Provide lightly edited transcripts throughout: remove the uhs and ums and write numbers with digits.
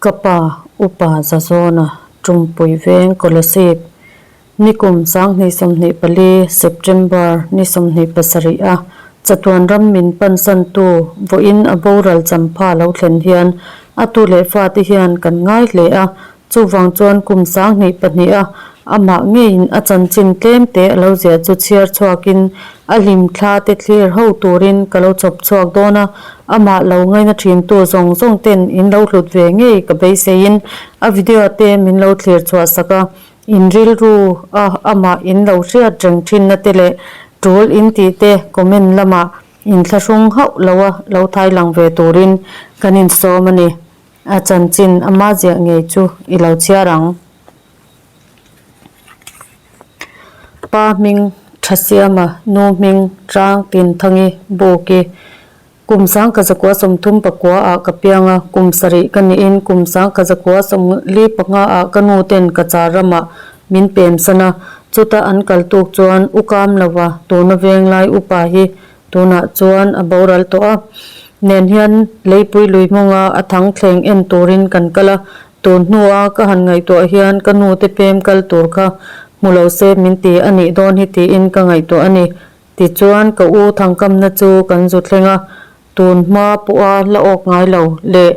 Ka pa, Upa Zazawna, Tumpui Veng, Kolasib, Nikum 2024, September ni 27 a chatuan ram min pansantu vawiin a boral champha lo thlen hian a tu leh fate hian kan ngai hle a, chuvang chuan kum 2002 a amah ngeiin a chanchin tlem te a lo ziah chu chhiar chhuakin a hlimthla te thlir ho turin ka lo chawp chhuak dawn a, amah lo ngaina thintu zawng zawng ten in lo hlut ve ngei ka beiseiin a video te min lo thlir chhuah sak a. In rilru a amah in lo hriat reng thinna te leh tul in tih te comment lamah in thlahrung hauh lo a lo thai lang ve turin kan insawm a ni. A chanchin ama ziah ngei chu i lo chhiar ang. Pa hming Thasiama nu hming Rang Tinthangi Buki Kum sangkha zakua 39 ah ka piang a, kum sarih ka niin kum sangkha zakua 45 ah ka nu ten ka char ramah min pem san a, chuta an kal tuk chuan u kam lo va, tuna venglai upa hi tunah chuan a boral tawh a. Nen hian leipui lui hmawnga a thang thleng en turin kan kal a, tun hnua ka han ngaihtuah hian ka nu te pem kal tur kha hmu lo se min ti a nih dawn hi tiin ka ngaihtuah a ni. Tichuan ka u thangkamna chu kan zu thleng a, tun hma pawha la awk ngai lo leh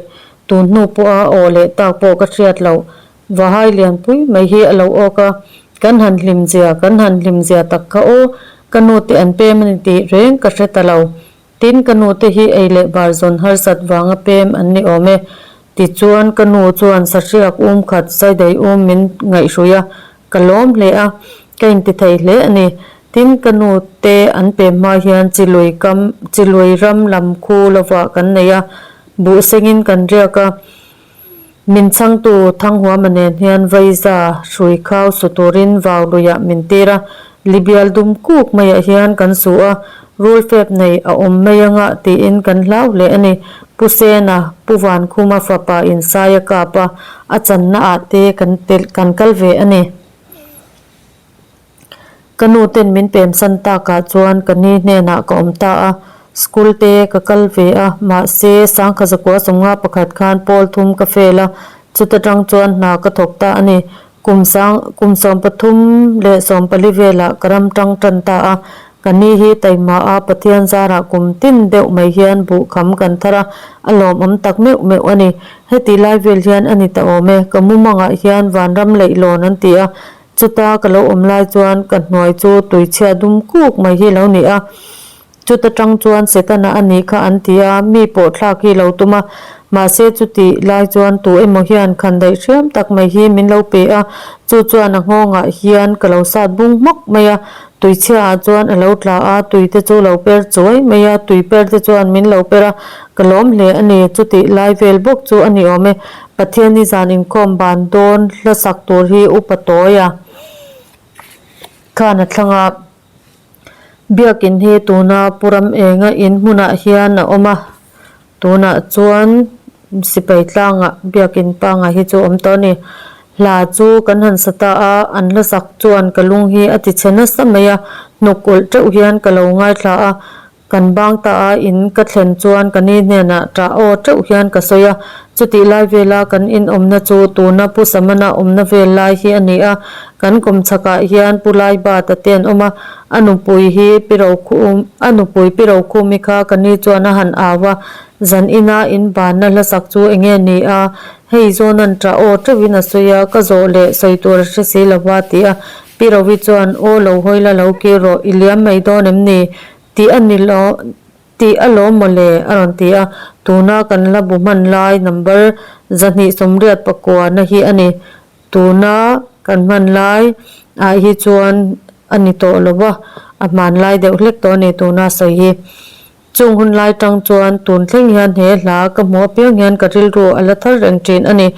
tun hnu pawha aw leh tak pawh ka hriat loh Vahai lianpui mai hi a lo awk a, kan han hlim zia, kan han hlim zia tak kha aw, ka nu te an pem a ni tih reng ka hre ta lo. Tin ka nu te hi ei leh bar zawn harsat vanga pem an ni awm e. Tichuan ka nu chuan sahriak um khat saidai um min ngaihhrui a, Ka lawm hle a, ka inti thei hle a ni. Tin, ka nu te an pem hma hian Chilui kam, Chilui ram lam khu lovah kan nei a, buh sengin kan riak a. Min chhangtu Thanghuama nen hian Vaiza hrui khau su turin vau luiah min tir a, Libial dum kuk maiah hian kan su a, rul fep nei a awm mai anga tiin kan hlau hle a ni. Pu Sena, Pu Vankhuma fapa in sai a kap a, a channa ah te kan tel kan kal ve a ni. Ka nu ten min pem san tak ah chuan ka ni hnenah ka awm ta a, school te ka kal ve a, mahse sangkha zakua 51 khan pawl thum ka fail a, chuta tang chuan hna ka thawk ta a ni. Kum sang kum 13 leh 14 velah ka ram tang tan ta a, ka ni hi taima a Pathian zarah kum tin deuh mai hian buh kham kan thar a, a lawmawm tak meuh meuh a ni. Heti lai vel hian a ni ta awm e, ka mumangah hian vanram leihlawn an ti a, chuta ka lo awm lai chuan ka hnuai chu tuichhia dum kuk mai hi lo ni a, Chuta tang chuan Setana a nih kha an ti a, mi pawh thlak hi lo tum a. Mahse chuti lai chuan tu emaw hian khan daih hriam tak mai hi min lo pe a, chu chuan a nghawngah hian ka lo sat bung hmawk mai a. Tuichhiaah chuan a lo tla a, tui te chu lo per chuai mai a, tui per te chuan min lo per a, ka lawm hle a ni. Chuti lai vel bawk chu a ni awm e. Pathian i zan inkhawm ban dawn hlasak tur hi upa tawi a khan a thlang a. Biakin hi tuna Pu Ram Enga in hmunah hian a awm a, tunah chuan sipai tlangah biakin pangngai hi chu a awm tawh a ni. Hla chu kan han sa ta a, an hla sak chuan ka lung hi a ti chhe nasa mai a, hnuk ulh teuh hian ka lo ngaithla a, Kan bang ta a in ka thlen chuan ka ni hnenah ṭah aw ṭeuh hian ka sawi a, chutih lai vela kan inawmna chu tuna Pu Samana awmna vel lai hi a ni a, kan kawmchhakah hian Pu Laibata te an awm a, a nupui hi Pi Rokhum a nupui Pi Rokhumi kha ka ni chuan a han au a, zan ina in banna hlasak chu enge ni a, hei zawnan ṭah aw ṭeuhin a sawi a, ka zawh leh sawi tur a hre si lova ti a, Pi Rovi chuan aw lo hawi la lo kir rawh, i liam mai dawn em ni? Tih a ni lo, tih a lawm maw le? a rawn ti a, tuna kan la bu hman lai number 289 na hi a ni. Tuna kan hman lai ah hi chuan a ni tawh lo va, a hman lai deuh hlek tawh a ni tuna sawi hi. Chung hun lai tang chuan tun thleng hian he hla ka hmuh apiang hian ka rilru a la thar reng thin a ni.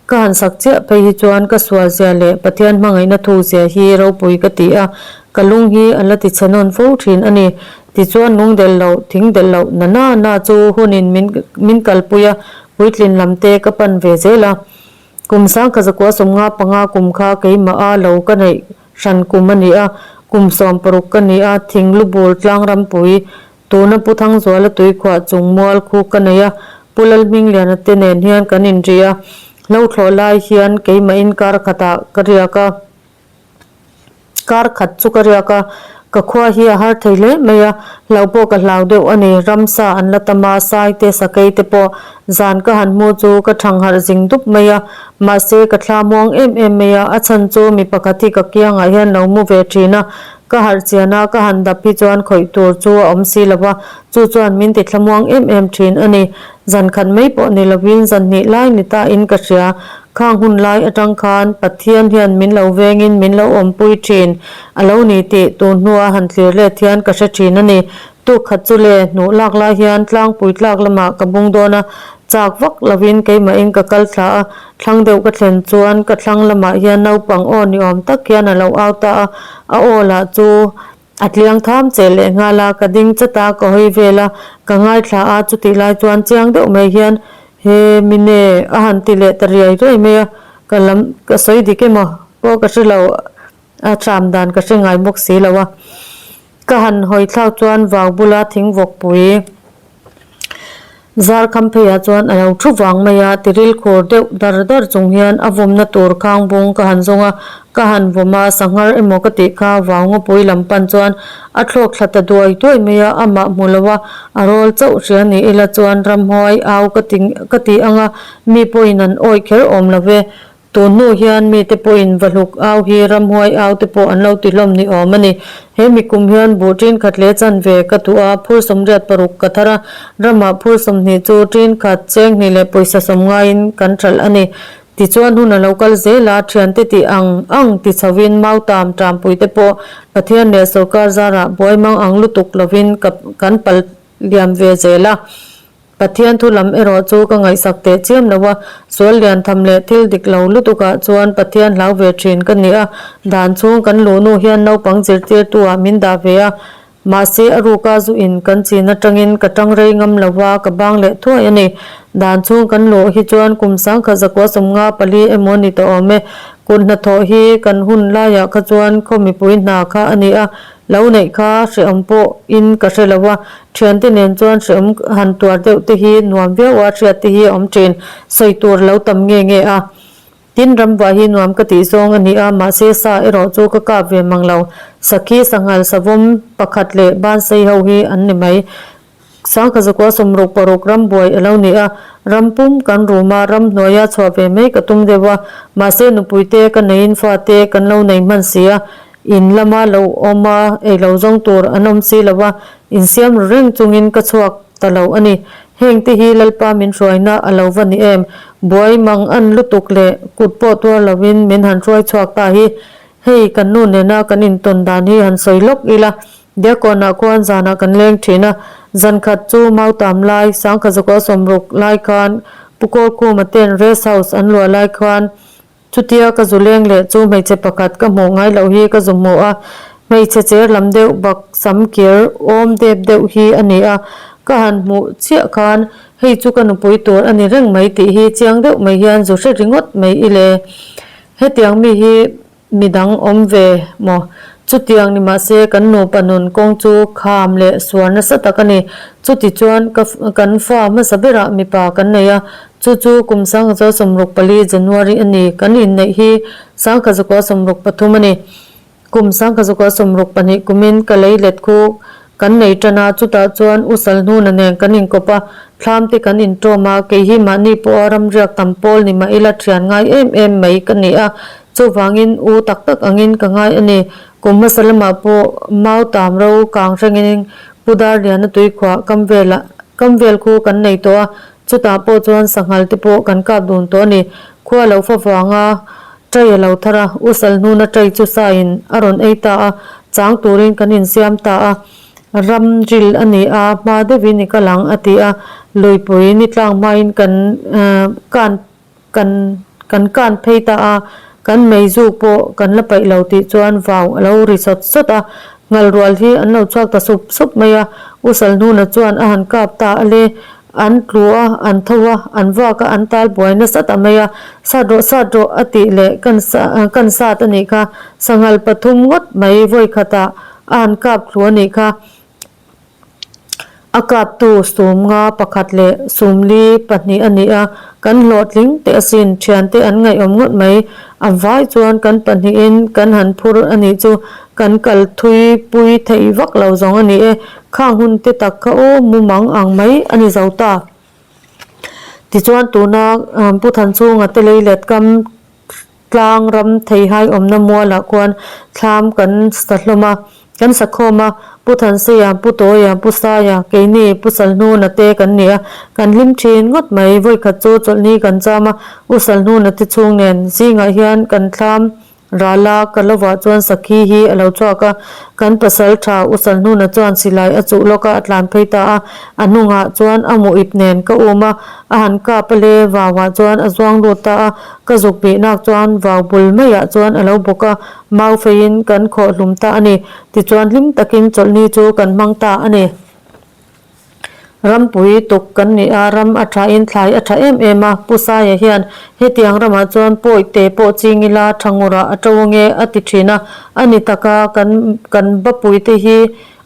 Ka han sak chiah phei hi chuan ka sual zia leh Pathian hmangaihna thu zia hi ropui ka ti a, Ka lung hi a la ti chhe nawn fo thin a ni. Tichuan lung delh loh, thing delh loh na na na chu hunin min min kalpui a, puitlin lam te ka pan ve zel a. Kum 1995 kum kha keimah a lo ka neih hran kum a ni a, kum 60 ka ni a, thing lu bul tlang rampui tuna Pu Thangzuala tuikhuah chung mual khu ka nei a, Pu Lalhmingliana te nen hian kan inri a. Hlo thlawh lai hian keimahin kar khatah ka riak a, kar khat chu ka riak a, ka khua hi a har thei hle mai a, hlauh pawh ka hlau deuh a ni. Ramsa an la tam a, sai te sakei te pawh zan ka han hmu chu ka thang harh zing dup mai a, mahse ka thla muang em em mai a, a chhan chu mi pakhat hi ka kiangah hian lo mu ve thin a, ka harh chian a, ka han dap hi chuan khawih tur chu a awm si lo va, chu chuan min ti thlamuang em em thin a ni. Zan khat mai pawh ni lovin zan hnih lai ni ta in ka hria. Khang hun lai atang khan Pathian hian min lo vengin min lo awmpui thin a lo ni tih tun hnua han thlir let hian ka hre thin a ni. Tuk khat chu le hnuh lak lai hian tlangpui tlak lamah ka bung dawn a, chak vak lovin keimahin ka kal thla a, thlang deuh ka thlen chuan ka thlang lamah hian naupang aw ni awm tak hian a lo au ta a, a aw lah chu A tliang tham che leh nghal a, ka ding chat a, ka hawi vel a, ka ngaithla a, chutih lai chuan chiang deuh mai hian he mine a han ti leh ta riai riai mai a, ka lam ka sawi dik emaw pawh ka hre lo, a hram dan ka hre ngai bawk si lo a, ka han hawi thlak chuan vau bula thing vawkpui. Zar kham pheiah chuan a lo thu vang mai a, tiril khur deuh dar dar chung hian a vawmna tur khang bung ka han zawng a, ka han vawm a, sanghar emaw ka tih kha vau ngawpui lam pan chuan a thlawk thla ta duai duai mai a, amah hmu lo a, a rawl chauh hria ni ila chuan ramhuai au ka ti ka ti ang a, mi pawhin an awih kher awm lo ve. Tun hnu hian mite pawhin vahluk au hi ramhuai au te pawh an lo ti hlawm ni awm a ni. He mi kum hian buh ṭin khat leh chanve ka duh a, phur 86 ka thar a, ramah phur 20 chu ṭin khat, cheng hnih leh pawisa sawm ngaiin kan hralh a ni. Tichuan hun a lo kal zel a, ṭhiante tih ang ang ti chhovin mautam ṭampui te pawh Pathian leh sawrkar zarah buai mang ang lutuk lovin ka kan pal liam ve zel a. Pathian thu lam erawh chu ka ngaihsak teh chiam lo a, sual lian tham leh thil dik lo lutukah chuan Pathian hlau ve thin ka ni a, dan chhung kan luh nu hian naupang zirtirtu ah min dah ve a, mahse a ruka zu in kan chin atangin ka tang rei ngam lo va, ka bang leh thuai a ni. Dan chhung kan luh hi chuan kum 1954 emaw ni tawh awm e, kut hnathawh hi kan hun laiah kha chuan khaw mipui hna kha a ni a, lo neih kha hrehawm pawh in ka hre lo a, Thiante nen chuan hrehawm han tuar deuh te hi nuam viau a, hriat te hi a awm thin. Sawi tur lo tam nge nge a. Tin, ramvah hi nuam ka tih zawng a ni a, mahse sa erawh chu ka kap ve mang lo. Sakhi, sanghal, savawm pakhat leh bansei ho hi an ni mai. 1966 rambuai a lo ni a, ram pum kan rum a, ramhnuaia chhuah ve mai ka tum deuh a, mahse nupui te ka neiin fate kan lo nei hman si a, In lama lo awm a, ei lo zawng tur an awm si lo a, insiam ru reng chungin ka chhuak ta lo a ni. Heng te hi Lalpa min hruaina a lo va ni em? Buai mang an lutuk leh kut pawh tuar lovin min han hruai chhuak ta hi. Hei kan nu nena kan intawn dan hi han sawi lawk ila, Diakonah khuan zanah kan leng thin a, zan khat chu Mautam lai, 1960 lai khan Pu Kawlkhuma ten Rest House an luah lai khan, Chutia ka zu leng leh chu hmeichhe pakhat ka hmuh ngai loh hi ka zu hmu a, hmeichhe cher lam deuh bak sam kir awm dep deuh hi a ni a, ka han hmuh chiah khan hei chu ka nupui tur a ni reng mai tih hi chiang deuh mai hian zu hre ringawt mai i le. Hetiang mi hi midang awm ve maw? Chutiang ni mahse kan nupa nun kawng chu kham leh suar nasa tak a ni. Chutichuan ka kan fa hmasa berah mipa kan nei a, Chu chu kum 1964 January a ni. Kan inneih hi 1963 a ni. Kum 1962 kumin ka lei let khu kan nei tan a, chutah chuan U Salhnuna nen kan inkawp a, thlam te kan inṭawm a, kei hi mahni pawha ramriak tam pawl ni mah ila ṭhian ngai em em mai ka ni a, chuvangin u tak tak angin ka ngai a ni. Kum hmasa lamah pawh mau tam ro kang hrengin Pu Darliana tuikhuah kam velah kam vel khu kan nei tawh a, Chutah pawh chuan sanghal te pawh kan kap dun tawh a ni. Khua lo fa vanga ṭai a lo thar a, U Salhnuna ṭai chu saiin a rawn ei ta a, chang turin kan insiam ta a. Ram ril a ni a, hma deuhin i kal ang a ti a, luipui ni tlang hmain kan kan kan kan kan phei ta a, kan meizuk pawh kan la paih lo tih chuan vau a lo ri sawt sawt a, ngal rual hi an lo chhuak ta sup sup mai a, U Salhnuna chuan a han kap ta a le, an tlu a, an tho a, an vak a, an tal buai nasa ta mai a, sat rawh sat rawh a tih leh kan kan sat a nih kha, sanghal pathum ngawt mai vawi khatah a han kap thlu a nih kha. A kaptu sumnga pakhat leh sumli pahnih a ni a, kan hlawhtling teh asin, thiante an ngaihawm ngawt mai. A vai chuan kan pahnihin kan han phur a nih chu kan kal thui pui theih vak lo zawng a ni e, khang hun te tak kha aw mumang ang mai a ni zo ta. Tichuan tuna Pu Thanchhunga te lei let kam Tlang ram theihai awmna mualah khuan thlam kan sa hlawm a, kan sa khawm a, Pu Thanseia, Pu Tawia, Pu Saia, keini Pu Salhnuna te kan ni a, kan hlim thin ngawt mai. Vawikhat chu chawlhni kan cham a, U Salhnuna te chhung nen zingah hian kan thlam ral a, ka lovah chuan sakhi hi a lo chhuak a, kan pasal tha U Salhnuna chuan silai a chuh lawk a, a tlan phei ta a, a hnungah chuan a mu ip nen ka um a, a han kap a le, vauah chuan a zuang lut ta a. Ka zuk bihnak chuan vau bul maiah chuan a lo bawk a, mau feiin kan khawh hlum ta a ni. Tichuan hlim takin chawlhni chu kan hmang ta a ni. Rampui tuk kan ni a, ram a thain thlai a tha em em a, Pu Saia hian hetiang ramah chuan pawi te pawh ching ila tha ngurah a to ange a ti thin a, a ni taka kan kan bapuite hi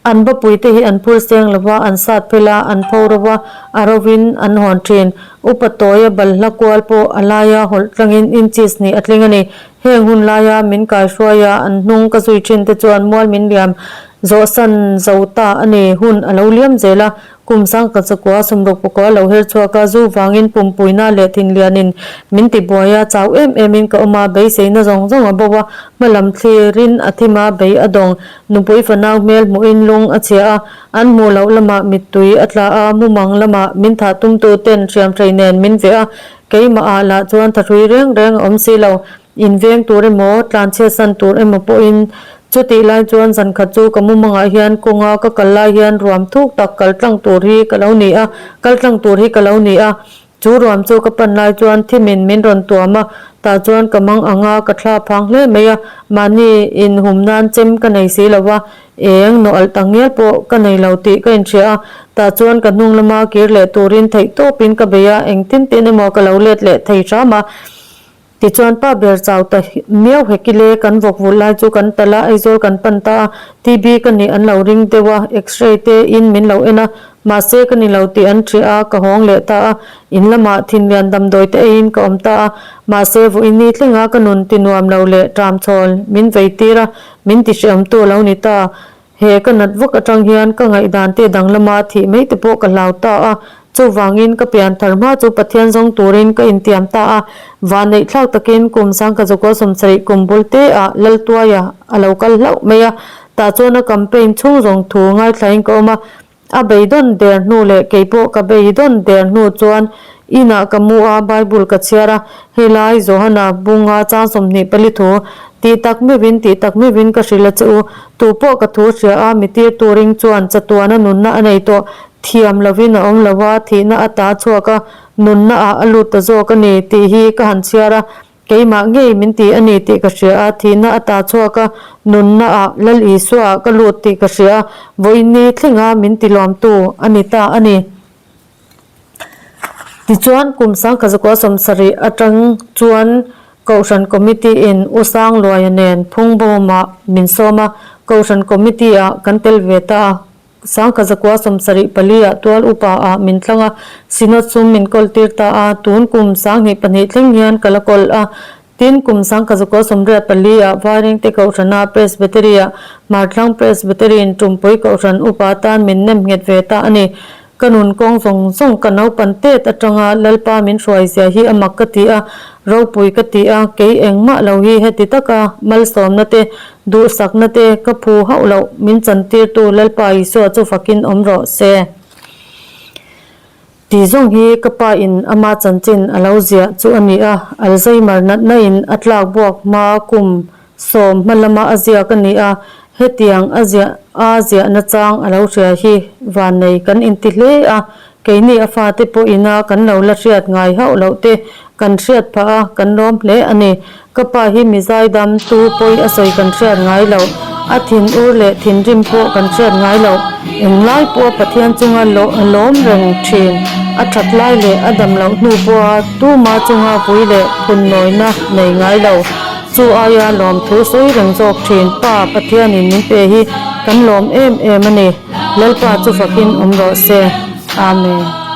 An bapuite hi an phur seng lo va, an sat phel a, an pho ro va, a rovin an hawn thin. Upa tawia balhla kual pawh a laia hawlh tlangin inches nih a tling a ni. Heng hun laia min kaihruai a, an hnung ka zui thin te chuan mual min liam zawhsan zo ta a ni. Hun a lo liam zel a, Kum sangkhat chakua sawmruk pakua lo her chhuak a, zu vangin pumpuina leh thinlianin min ti buai a, chau em emin ka awm a, beiseina zawng zawng a bo a, hmalam thlirin a thim a, bei a dawng. Nupui fanau hmel hmuhin lung a chhia a, an hmuh loh lamah mittui a tla a, mumang lamah min thah tumtu ten hriamhrei nen min veh a, keimah ah lah chuan thahrui reng reng a awm si lo. Inveng tur emaw, tlanchhiatsan tur emaw pawhin chutih lai chuan zankhat chu ka mumangah hian kawnga ka kal lai hian ruam thuk tak kal tlang tur hi ka lo ni a, kal tlang tur hi ka lo ni a. Chu ruam chu ka pan lai chuan thimin min rawn tuam a, tah chuan ka mang ang a, ka thla phang hle mai a, mahni inhum nan chem ka nei si lo va, eng nawh alh tak ngial pawh ka nei lo tih ka inhria a, tah chuan ka hnung lama kir leh turin theih tawpin ka bei a, engtin tin emaw ka lo let leh thei hram a. Tichuan pa ber chau ta miau hek ile kan vawk vulh lai chu kan tal a, Aizawl kan pan ta a, TB ka nih an lo ring deuh a, X-ray te in min lo en a, mahse ka ni lo tih an hria a, ka hawng leh ta a, in lamah thinlian damdawi te eiin ka awm ta a, mahse vawiin ni thleng a ka nun ti nuam lo leh ṭam chhawl min vei tir a, min ti hreawmtu a lo ni ta. He ka nat vak atang hian ka ngaihdan te danglama thih mai te pawh ka hlau ta a, chuvangin ka pian thar hma chu Pathian zawng turin ka intiam ta a, vanneih thlak takin kum sangkhat zakua sawmsarih kum bul te ah Laltuaia a lo kal hlauh mai a, tah chuan a campaign chhung zawng thu ngaithlain ka awm a, a beidawn der hnu leh keipawh ka beidawn der hnu chuan inah ka mu a, Bible ka chhiar a, helai Johana bunga chang 24 thu Tih tak meuhin, tih tak meuhin ka hrilh a che u. Tu pawh ka thu hria a, mi tir turing chuan chatuana nunna a nei tawh. Thiam lovin a awm lo a, thihna a ta chhuak a, nunna ah a lut ta zawk a ni tih hi ka han chhiar a. Keimah ngei min ti a ni tih ka hria a, thihna a ta chhuak a, nunna ah Lal Isua ah ka lut tih ka hria a, vawiin thlenga min ti lawmtu a ni ta a ni. Tichuan, kum sangkhat zakua 70 atang chuan Kohhran Committee in U Sangluaia nen Phungbawmah min sawm a, Kohhran Committee ah kan tel ve ta a. 1974 ah tual upa ah min thlang a, Synod sum min kawl tir ta a, tun kum 2002 thleng hian ka la kawl a. Tin, kum 1984 ah Vairengte Kohhrana Presbytery ah Hmarthlang Presbytery in Tumpui Kohhran upa tan min nem nghet ve ta a ni. Ka nun kawng zawng zawng ka naupan tet atanga Lalpa min hruai zia hi a mak ka ti a, ropui ka ti a, kei engmah lo hi heti taka malsawmna te, duhsakna te ka phu hauh loh min chantirtu Lalpa Isua chu fakin awm rawh se. Tih zawng hi ka pa in ama chanchin a lo ziah chu a ni a, Alzheimer natna in a tlak buak hma kum 10 hma lama a ziak a ni a, hetiang a ziah a ziah nachang a lo hria hi vannei kan inti hle a, keini a fate pawh ina kan lo la hriat ngai hauh loh te kan hriat phah a, kan lawm hle a ni. Ka pa hi mi zaidam tu pawi a sawi kan hriat ngai loh, a thin ur leh thinrim pawh kan hriat ngai loh, englai pawha Pathian chunga lawm reng thin, a that lai leh a dam loh hnu pawha tuma chunga vui leh phunnawina nei ngai lo. Chu aia lawmthu sawi reng zawk thin Pa Pathianin min pe hi kan lawm em em a ni. Lalpa chu fakin awm rawh se. Amen.